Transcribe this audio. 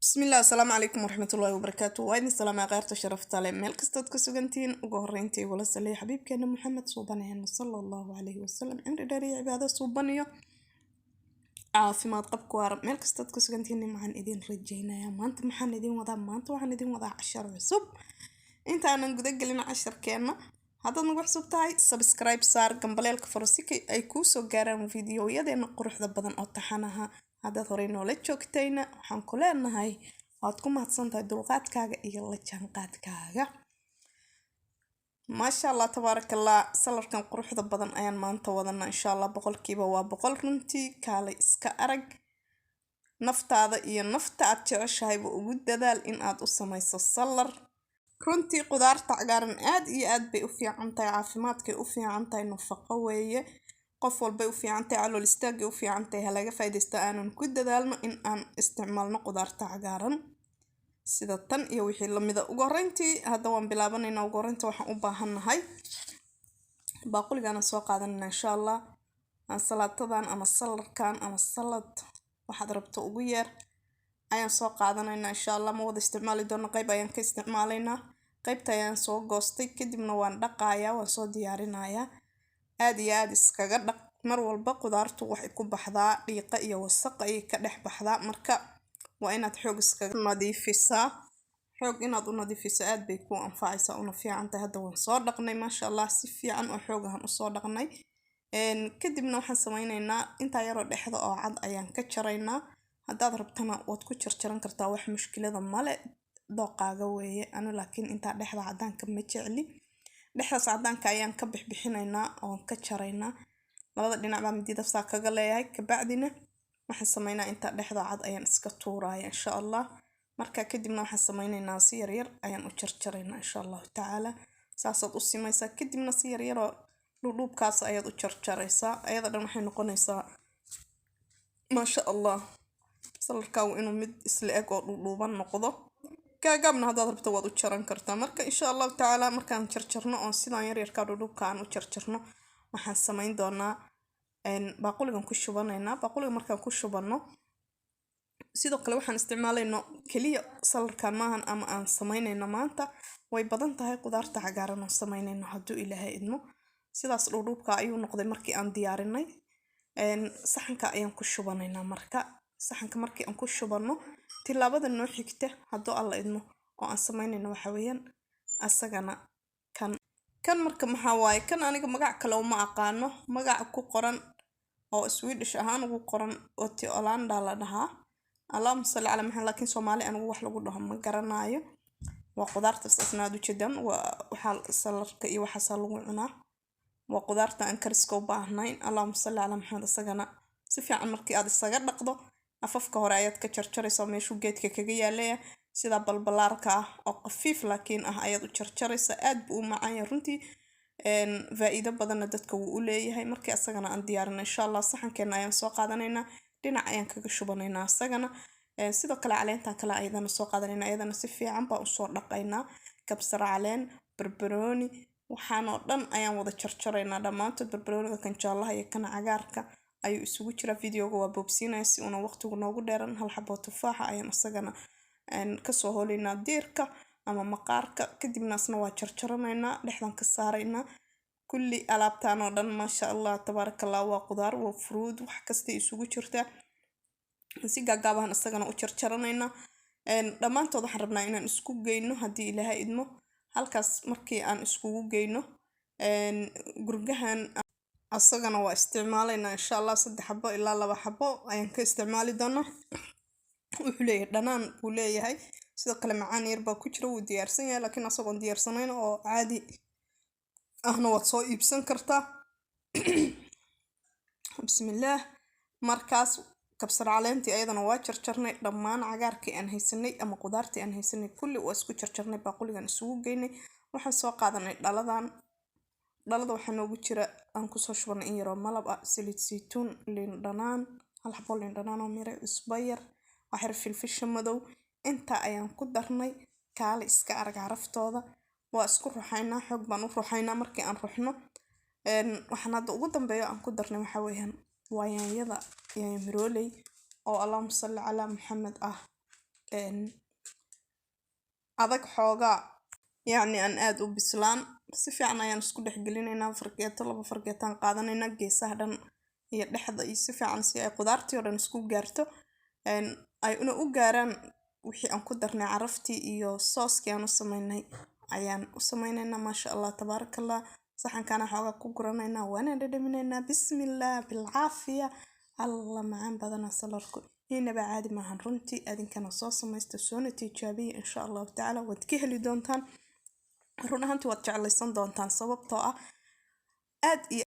Bismillah, asalaamu calaykum waraxmatullaahi wabarakaatu. Waa idin salaamay kheyrta sharafta leh meel kastood ka sugantihiin. Ugu horreyntii igula saliya xabiibkeena Maxamed suubanaheena sala Allahu calayhi wasalam, cimri dheer iyo cibaado suuban iyo caafimaad qabku waara. Meel kastood ka sugantihiin waxaan idin rajaynayaa. Maanta maxaan idin wadaa? Maanta waxaan idin wadaa cashar cusub. Intaanan guda gelin casharkeenna, haddaad nagu cusub tahay, subscribe saar, gambaleelka furo si ay kuu soo gaaraan fiidiyoyadeena quruxda badan oo taxanaha. Haddaad horey noola joogtayna, waxaan ku leenahay waad ku mahadsan tahay dulqaadkaaga iyo la jaanqaadkaaga. Maasha Allah, tabaaraka Allah. Saladkan quruxda badan ayaan maanta wadanaa insha Allah. Boqolkiiba waa boqol runtii. Kaalay iska arag, naftaada iyo nafta aad jeceshahayba ugu dadaal in aad u samayso salad. Runtii qudaarta cagaaran aad iyo aad bay u fiican tahay, caafimaadkay u fiican tahay, nafaqo weeye, qof walbay u fiican tahay, calool istaagay u fiican tahay. Ha laga faaidaysto, aanan ku dadaalno in aan isticmaalno qudaarta cagaaran sida tan iyo wixii lamida. Ugu horreyntii hadda waan bilaabanaynaa. Ugu horreynta waxaan u baahannahay baaquligaana soo qaadanayna insha Allah. Ansalaatadan ama saladkan ama salad waxaad rabto ugu yeer ayaan soo qaadanaynaa insha Allah. Ma wada isticmaali doono, qayb ayaan ka isticmaalaynaa. Qaybta ayaan soo goostay, kadibna waan dhaqayaa, waan soo diyaarinayaa. Aad iyo aad iskaga dhaq. Mar walba qudaartu waxay ku baxdaa dhiiqa iyo wasaq ayay ka dhex baxdaa, marka waa inaad xoog iskaga nadiifisaa. Xoog inaad u nadiifiso aad bay kuu anfacaysaa una fiican tahay. Hadda waan soo dhaqnay, maasha Allah, si fiican oo xoog ahan usoo dhaqnay. Kadibna waxaan sameyneynaa intaa yaroo dhexda oo cad ayaan ka jaraynaa. Haddaad rabtana waad ku jarjaran kartaa, wax mushkilada male, dooqaaga weeye. Anu laakiin intaa dhexda cadaanka ma jecli. Dhexdaas cadaanka ayaan ka bixbixinaynaa oon ka jaraynaa. Labada dhinac baa midida saa kaga leeyahay. Kabacdina waxaan sameynaa intaa dhexda cad ayaan iska tuuraya insha Allah. Marka kadibna waxaan sameyneynaa si yaryar ayaan u jarjaraynaa insha Allahu tacaala. Saasaad u simaysaa, kadibna si yaryaroo dhuudhuubkaas ayaad u jarjaraysaa. Ayada dhan waxay noqonaysaa, maasha Allah, saladkaagu inuu mid isla eg oo dhuudhuuban noqdo. Gaagaabna haddaad rabto waad u jaran kartaa. Marka insha Allahu tacaala markaan jarjarno oon sidaan yaryarkaa dhuudhuubka aan u jarjarno, waxaan samayn doonaa baaquligan ku shubanaynaa. Baaquliga markaan ku shubanno, sidoo kale waxaan isticmaalayno keliya saladkan maahan ama aan samaynayno maanta. Way badan tahay qudaarta cagaaran oo samaynayno hadduu Ilaahay idmo. Sidaas dhuudhuubka ayuu noqday markii aan diyaarinay. Saxanka ayaan ku shubanaynaa. Marka saxanka markii aan ku shubanno, tilaabada noo xigta hadduu Alla idmo oo aan samaynayno waxa weeyaan asagana kan. Marka maxaa waaye kan? Aniga magac kale uma aqaano. Magaca ku qoran oo Swedish ahaan ugu qoran oti olanda la dhahaa, Allahuma salli calaa Maxamed, laakiin Soomaali anigu wax lagu dhaho ma garanaayo. Waa qudaarta saasna aad ujeedaan, waa waxaa saladka iyo waxaasaa lagu cunaa. Waa qudaarta aan kariska u baahnayn. Allahuma salli calaa Maxamed. Isagana si fiican markii aad isaga dhaqdo, afafka hore ayaad ka jarjaraysaa meeshuu geedka kaga yaalaya. Sida balbalaarka ah oo khafiif laakiin ah ayaad u jarjaraysaa. Aad buu u macaan yahay runtii, faa'iido badanna dadka wuu u leeyahay. Markii asagana aan diyaarino insha Allah, saxankeena ayaan soo qaadanaynaa, dhinac ayaan kaga shubanaynaa asagana. Sidoo kale caleentan kale ayadana soo qaadanayna, ayadana si fiican baan usoo dhaqaynaa. Kabsar caleen, barbarooni, waxaan oo dhan ayaan wada jarjaraynaa dhammaantood. Barbarooniga kan jaallaha iyo kan cagaarka ayuu isugu jiraa. Videoga waa boobsiinaya si una waqtigu noogu dheeran. Hal xabo tufaaxa ayaan isagana kasoo holaynaa diirka ama maqaarka, kadibna asna waa jarjaranaynaa, dhexdan ka saaraynaa. Kulli alaabtan oo dhan, maasha Allah, tabaaraka Allah, waa qudaar, waa fruit, wax kasta isugu jirta. Si gaagaabahan isagana u jarjaranaynaa. Dhammaantood waxaan rabnaa inaan isku geyno haddii Ilaahay idmo. Halkaas markii aan iskugu geyno, gurgahan asagana waa isticmaalaynaa insha Allah. Saddex xabo ilaa laba xabo ayaan ka isticmaali doonaa. Wuxuu leeyahay dhanaan buu leeyahay, sidoo kale macaan yar baa ku jira. Wuu diyaarsan yahay, laakiin asagoon diyaarsanayn oo caadi ahna waad soo iibsan kartaa. Bismillaah. Markaas kabsar caleentii ayadana waa jarjarnay. Dhammaan cagaarkii aan haysanay ama qudaartii aan haysanay kulli waa isku jarjarnay, baaquligan isugu geynay. Waxaan soo qaadanay dhaladan. Dhalada waxaa noogu jira aan kusoo shubanay in yaroo malab ah, saliid saytuun, liin dhanaan, hal xabo liin dhanaan oo mire, cusbo yar, waxyar filfisha madow. Intaa ayaan ku darnay. Kaali iska arag caraftooda. Waa isku ruxaynaa, xoog baan u ruxaynaa. Markii aan ruxno, waxaan hadda ugu dambeeyo aan ku darnay waxaa weeyaan waa yaanyada, yaanyo mirooley oo, Allahuma salli calaa Maxamed, ah. Adag xoogaa, yacni aan aada u bislaan. Si fiican ayaan isku dhex gelinaynaa. Fargeeto, laba fargeetaan qaadanaynaa, geesaha dhan iyo dhexda iyo si fiican, si ay qudaartii oo dhan isku gaarto, ay una u gaaraan wixii aan ku darnay, caraftii iyo sooskii aan u sameynay ayaan u sameynaynaa. Maasha Allah, tabaarakallah. Saxankaana xoogaa ku guranaynaa, waana dhadhaminaynaa. Bismillah, bilcaafiya. Alla, macaan badana saladku, inaba caadi maahan runtii. Adinkana soo samaysta, soona tijaabiya. Insha Allahu tacaala waad ka heli doontaan, run ahaantii waad jeclaysan doontaan, sababtoo ah aad iyo